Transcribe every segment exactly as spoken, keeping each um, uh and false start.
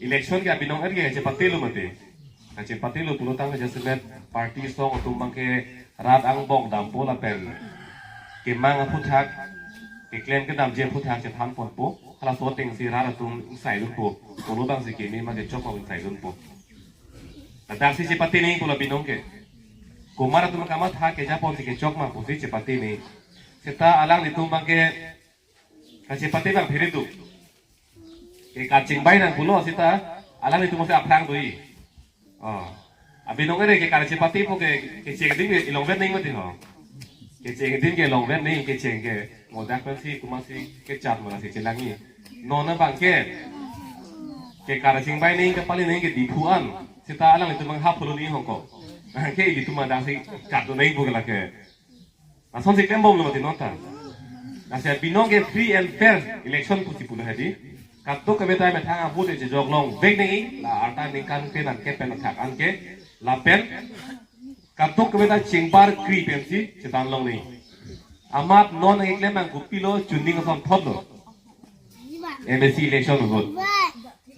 Election ke abinong er ke kachepatelo mati. Kachepatelo pulotangte jasemet party song atum abangke rat angbong dampo lapen kemang aphuthak, keklem kedamji aphuthak chethan ponpo. Halaso atengsi rat atum ingsaidunpo. Kono abangsi keme ma kechok ma ingsaidunpo. Ladaksi chepate nangji pulo abinong ke. Komat atum kamatha kejaponsi kechok ma pusi chepate nangji. Seta alanglitum abangke kachepate abang phere do. Ke kachingbai nang pulo seta alanglitum mose aphrang do-i. Oh. Abinong ere ke kachepate pu ke kecheng adim ke longvet nangji mati ho. Kecheng adim ke longvet nangji, kecheng ke ngodak pensi komatsi kechat malasi chelangji. Non abangke ke kachingbai nangji, kapali nangji ke Diphu an. Seta alanglitum abang ha pulo nangji hongko. Ke ilitum adang si kat do nangji pu ke lake. Lasonsi klembomlo mati non ta. Lasi abinong ke free and fair election pusi pulo hedi. Kadokave ta methang avote chejok longvek nangji, la arta ningkan pen anke pen athak anke, lapen kadokave ta chingbarkri pensi chetan long nangji. Amat non nangkeklem abang kopilo, chuning asonthotlo. M A C election ahut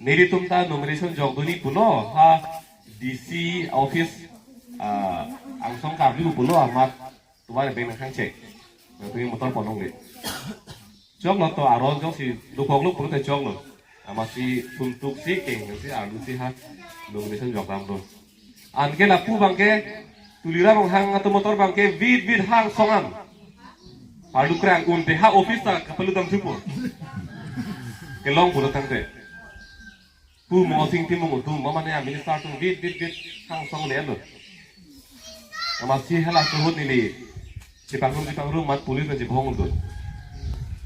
nelitum ta nomination jokdunji pulo, ha D C office, ah, angsong karlu pulo amat. Tovar abeng nangkhang chek. Nangtum motor pon longle. Choklo to aron jongsi dokoklo pulote choklo. Amatsi suntuk si keng si arlu si ha nomination jokdamlo. Anke lapu abangke Tuliram Ronghang atum motor abangke vit vit ha angsong an. Arlu krang unte ha office ta kapaludam thupo. Kelong pulotangte. Pu Mohsing Timung atum, mane a minister atum vit vit vit ha angsong le-etlo. Amatsi halaso ahut neli chepangrum chepangrum amat police nangchebhong do.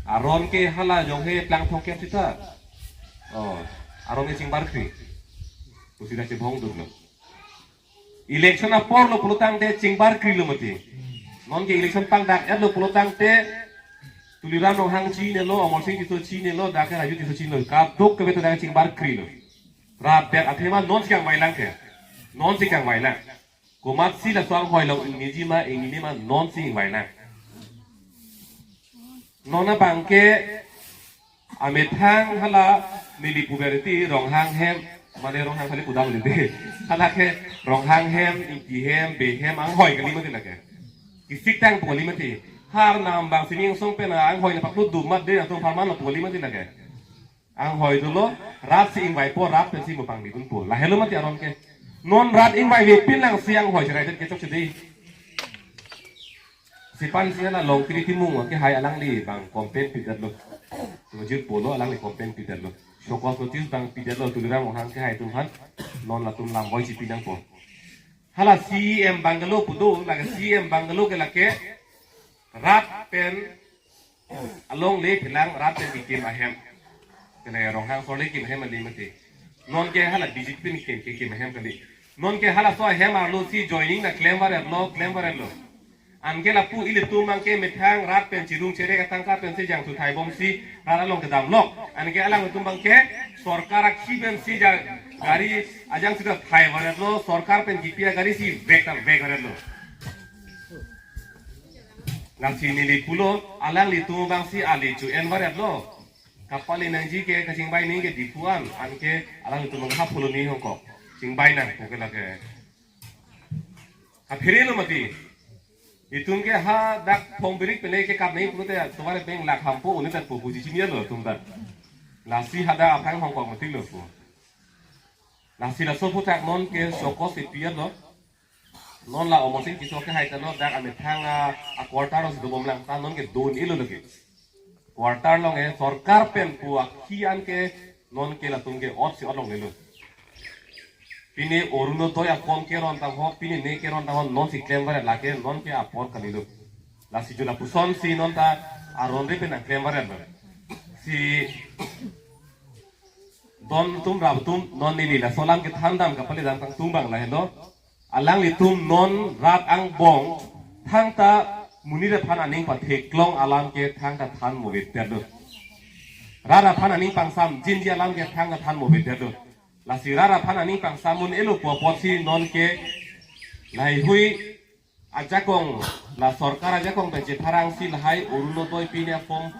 Aron ke hala jong he plang thongkep sita. Oh, aron ke chingbarkri. Pusi nangchebhong dolo. Election aporlo pulotangte chingbarkrilo mati. Nonke election pangdak-etlo pulotangte Tuliram Ronghang chinilo, Amarsing Tisso chinilo, dak ke Raju Tisso chinilo. Kadokave ta dak chingbarkrilo. Rat dak athema nonsi kangvailang ke. Nonsi kangvailang. Komatsi laso anghoi along ingniji ma ingnine ma nonsi ingvailang. Non abangke amethang hala neli puberty Ronghang hem, mane Ronghang kali pudam lide. Hala ke Ronghang hem, Ingti hem, Bey hem, anghoi kali mati lake. Kisik tangpo kali mati. Har nam bang sining song pen anghoi na paklu dumat de atum parman lo pu kali mati lake. Anghoi dolo, rat si ingvaipo, rat pensi mupang bidunpo. Lahelo mati aron ke. Non rat ingvaivepin lang si anghoi cherai det kechok chedei. Sipan si hala Longkiri Timung kehai alangli bang complain pidetlo. Tumajir pulo alangli complain pidetlo. Show cause notice bang pidetlo Tuliram Ronghang kehai atum aphan. Non latum lam voi si pinangpo. Hala C E M bungalow pu do, lake C E M bungalow ke lake rat pen along le pilang rat pen kekim ahem. Kene Ronghang sor le kim ahem ali mati. Nonke hala B J P pen kim kekim ahem kali. Nonke halaso ahem arlo si joining nangklem varetlo, klem varetlo. Anke lapu ilitum abangke methang rat pen chirung chere katangka pensi jangthu thaibomsi rat along kedamlok. Anke alangtum abangke sorkar akhei pensi ja gari ajang sita thai varetlo, sorkar pen kipi agari si vek ta vek varetlo. Lasi neli pulo, alanglitum abangsi ali chu en varetlo. Kapali nangji ke kachingbai nangji ke Diphu an, anke alanglitum abang ha pulo nangji hongko. Chingbai nang, oke lake. Kapherelo mati. Itum ke hadak phong birik pele ke kap nangji pulote tovar abeng lak hampo unit at po puji chini lo itum ta. Lasi hadak aphrang hongko matilo pu. Lasi laso aphuthak nonke show cause si pi-etlo. Non la Amarsing Tisso kehai ta lo dak amethang a, a quarter si dobomlang ta nonke do-un-elo lake. Quarter along ke sorkar pen pu akhei anke nonke latum ke ot si ot longlelo. Pine Orunodoi a-form keron tangho, pine ne keron tangho nonsi klem varet lake nonke apor kalilo. Lasi jula pusonsi non ta aron re pen nangklem varetlo. Si don atum rap atum non neli laso alam kethan dam kapale dam kangtung abang lahelo. Alanglitum non rat angbong thangta monit aphan aning patheklong alam ke thangta than movedetlo. Rat aphan aning pangsamjinji alam ke thangta than movedetlo. Lasi rat aphan aning pangsam un-elo pu apotsi nonke laheihui ajakong, la sorkar ajakong pen chepharangsi lahai Orunodoi pine a-form,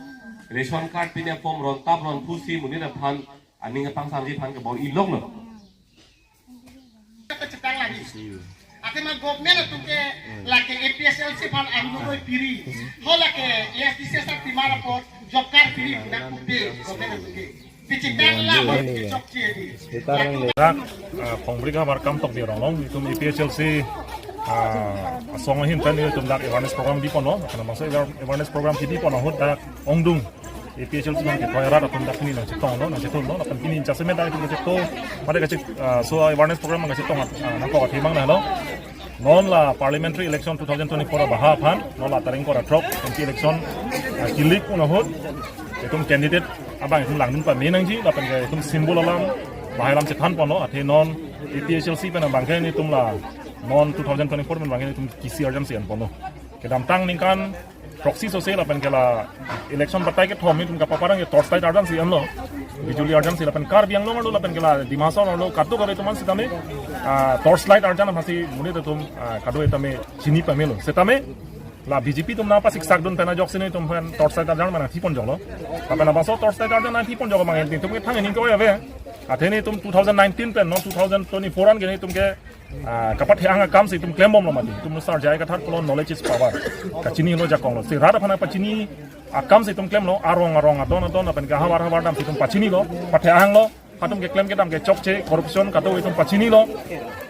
ration card pine a-form, rontap ronphusi monit aphan Aning kepangsam ji aphan ke bor-ilong lo. Kachetang lagi. Athema government atum ke lake A P H L C aphan angno noi piri. Ho lake A S D C asar timar apot job card piri na kupe government atum ke. Pichitang la ho ke chokche di. Dak, ah, Phongbrik havar Kamtokbi arong along, itum A P H L C, ah, asong ahin pen itum dak awareness program biponlo, karena masa aware-, awareness program biponlo ahut dak ongdung A P H L C nangkethoi arat atum dak pini nangchetonglo, nangchetonglo, lapen pini jasemet dak itum kachetong, mate kachet, ah, so awareness program nangchetong, ah, nangkok athema nanglo. Non la parliamentary election two thousand twenty-four abaha aphan, non la tarik ingkoi ra throk M P election, ah, kilik pon ahut, itum candidate abang itum langdun pame nangji, lapen ke itum symbol alam, bahai alam chethanponlo, athe non A P H L C pen abang ke nelitum la, non two thousand twenty-four pen abang ke nelitum kisi arjan si enponlo. Kedamtang ningkan throksi sose lapen ke la election batai kethom nelitum kapaparang ke torchlight arjan si enlo. Bijuli arjan si lapen Karbi Anglong arlo lapen ke la Dima Hasao arlo kadokave atum an sitame, ah, torchlight arjan aphansi monit atum, ah, kadokave tame chini pamelo. Setame la B J P atum nangpasiksak dun pen ajoksi nelitum pen torchlight arjan mana thipon joklo. Lapen labangso torchlight arjan nangthipon jok abang nelitum ke thang ningke ave. Athe nelitum two thousand nineteen pen non two thousand twenty-four an ke nelitum ke ah, kapathe-ang akam si itum klembomlo mati. Itum Sar J I Kathar pulo, knowledge is power. Kachinilo jakonglo. Si rat aphan pachini akam si itum klemlo, arong arong adon adon lapen ke havar havar damsi itum pachinilo, pathe-anglo, itum keklem kedam ke chokche, corruption kadokave itum pachinilo.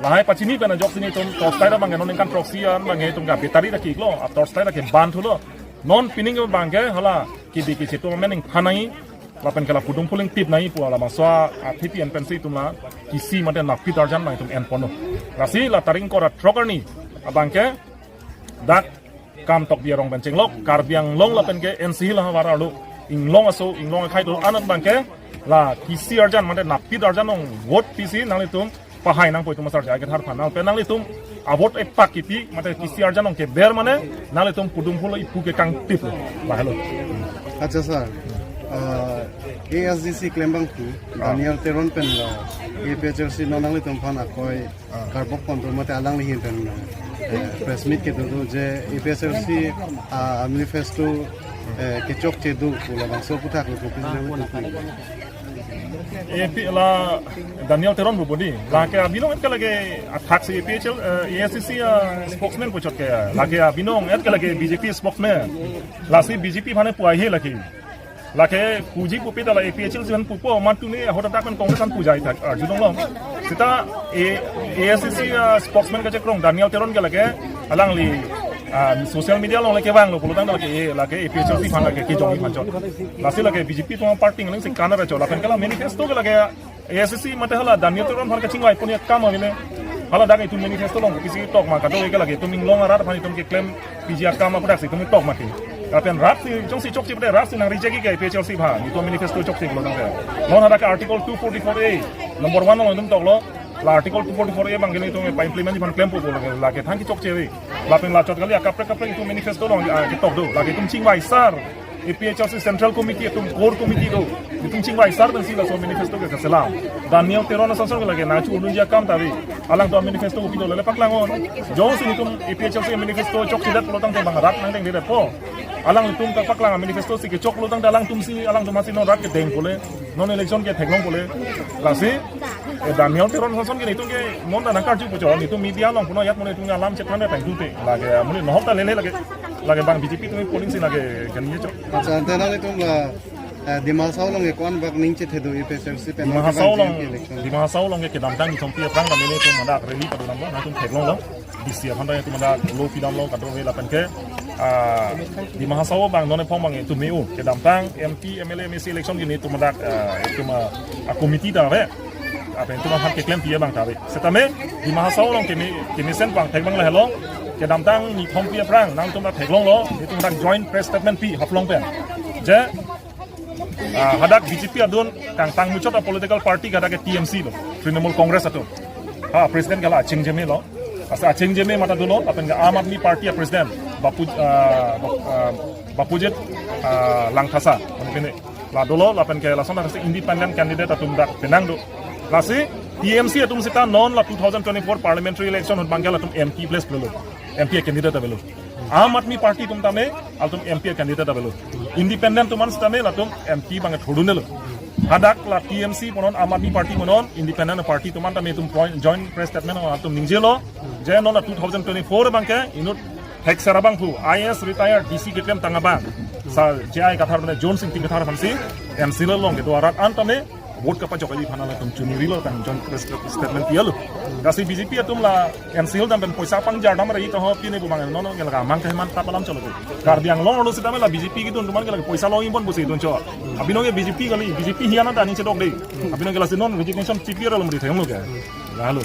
Lahai pachini pen ajoksi nelitum torchlight abang ke non ningkan throksi an abang ke itum ke battery ta kiklo, a torchlight ta ke ban thulo. Non pining abang ke hala kidi kisi itum amening phanai, lapen ke la pudum phuling tip nai pu labangso athe pi en pensi itum la kisi mate napit arjan abang itum enponlo. Lasi la tarik ingkoi ra throk arni abang ke dak Kamtokbi arong pen chenglok Karbi Anglong lapen ke N C Hills ahavar arlo inglong aso inglong akhei do-an abang ke la kisi arjan mate napit arjan along vote pisi nanglitum pahai nangpo itum Sar J I Kathar aphan, lapen nanglitum avote epak kipi mate kisi arjan along keber mane nanglitum pudum phulo ipu ke kangtiplo. Bahalo. Acha sir, ah, A S D C klembangphu, ah, Daniel Teron pen la A P H L C non nanglitum aphan akoi, ah, karbok ponpo mate alangli ahin pen, eh, press meet kedo do je A P H L C, ah, manifesto, eh, kechokche do pu labangso aphuthak lo pu pisi nangtum pu. A P la Daniel Teron pu bodi. Lake abinong et ke lake athak si A P H L, eh, A S D C, eh, spokesman puchot ke. Lake abinong et ke lake B J P spokesman. Lasi B J P aphan pu ahe lake. Lake puji pupe ta la A P H L C aphan pupo, mantune ahut adak pen Congress aphan puji thak arjulonglo. Seta A-, A S D C, eh, spokesman kachekrong Daniel Teron ke lake alangli, ah, social media along lake vanglo pulotangte lake, eh, lake A P H L C aphan lake kejong aphan chot. Lasi lake B J P atum party nangli si kana ra chot lapen ke la manifesto ke lake A S D C mate hala Daniel Teron aphan kachingvai pon akam avile. Hala dak itum manifesto along pisi tok ma kadokave ke lake itum inglong arat aphan itum keklem piji akam aphuthak si itum tok ma ke. Lapen rat si jongsi chokche pute rat si nang reject ke A P H L C aphan itum manifesto chokche pulotangte. Non hadak Article two forty-four A number one along itum toklo. La Article two forty-four A abang ke nelitum pa-implement aphan klempo pu lake, lake thang kechokche ave. Lapen la chot kali akaprek kaprek itum manifesto along, ah, ketok do. Lake itum chingvai sar. A P H L C Central Committee atum Core Committee do. Itum chingvai sar pensi laso manifesto ke kaselam. Daniel Teron asonson ke lake nangchu-undunji akam ta ave. Alangtum manifesto kopi do lele paklang non. Jongsi nelitum A P H L C manifesto chokchedet pulotangte bang rat nangdengdedetpo. Alanglitum kapaklang manifesto si kechok pulotangte alangtum si, alangtum aphansi non rat kedeng pule. Non election ke theklong pule. Lasi, eh, Daniel Teron asonson ke nelitum ke non ta nangkarju puchot, nelitum media along puno ajat mo nelitum alam chethan pen tute. Lake, mo neli nohok ta lele lake, lake bang B J P atum polling si lake kani chot. Acha, ante nanglitum la, eh, Dima Hasao along ke ko-an bak ning chethe do A P H L C pen Dima Hasao along, election. Dima Hasao along ke kedamtang nithom pi aphrang kami nelitum hadak rally padu damlo, nangtum theklonglo. D C aphan ta itum hadak lo pidamlo kadokave lapen ke, ah, Dima Hasao abang non ephong abang itum me-o. Kedamtang M P, M L A, M A C election ke nelitum hadak, ah, itum, ah, a-committee ta ave. Lapen itum aphan keklem pi abang ta ave. Setame Dima Hasao along keme, kemesen abang thek abang lahelo. Kedamtang nithom pi aphrang nangtum ta theklonglo. Itum hadak joint press statement pi Haflong pen. Je, ah, hadak B J P adun kangtang muchot a-political party ke hadak ke T M C lo, Trinamool Congress atum. Ha, president ke la Aching Jeme lo. Asa Aching Jeme mata dolo, lapen ke Aam Aadmi Party a-president, Bapu, ah, Bap-, ah, Bapujit, ah, Langthasa, mane pine. La dolo, lapen ke lason hadak si independent candidate atum dak penang do. Lasi T M C atum seta non la two thousand twenty-four parliamentary election ahut abang ke latum M P place avelo. M P candidate avelo. Aam Aadmi Party atum tame, latum M P candidate avelo. Independent atum an setame latum M P abang thurdunlo. Hadak la T M C punon, Aam Aadmi Party punon, independent party atum an tame itum point, joint press statement atum ningjelo, je non la two thousand twenty-four abangke inut Thekser abangphu, I A S retired D C keklem tang abang, Sir J I Kathar mane Jones Ingti Kathar aphansi M C along kedo arat an tame vote kapachok kali aphan latum chunirilo, tang joint press statement pilo. Lasi B J P atum la M C dam pen poisa pangjar dam rai to ho pine bu bang, non non ke laga mang ke man tap alam cholo. Karbi Anglong arlo sitame la B J P kedun atum an ke lake poisa longji bon pusi dunchot. Abino ke B J P kali, B J P hiana dani chedok de. Abino ke lasi non resignation chipi aro lomri thenglo ke. Lalu.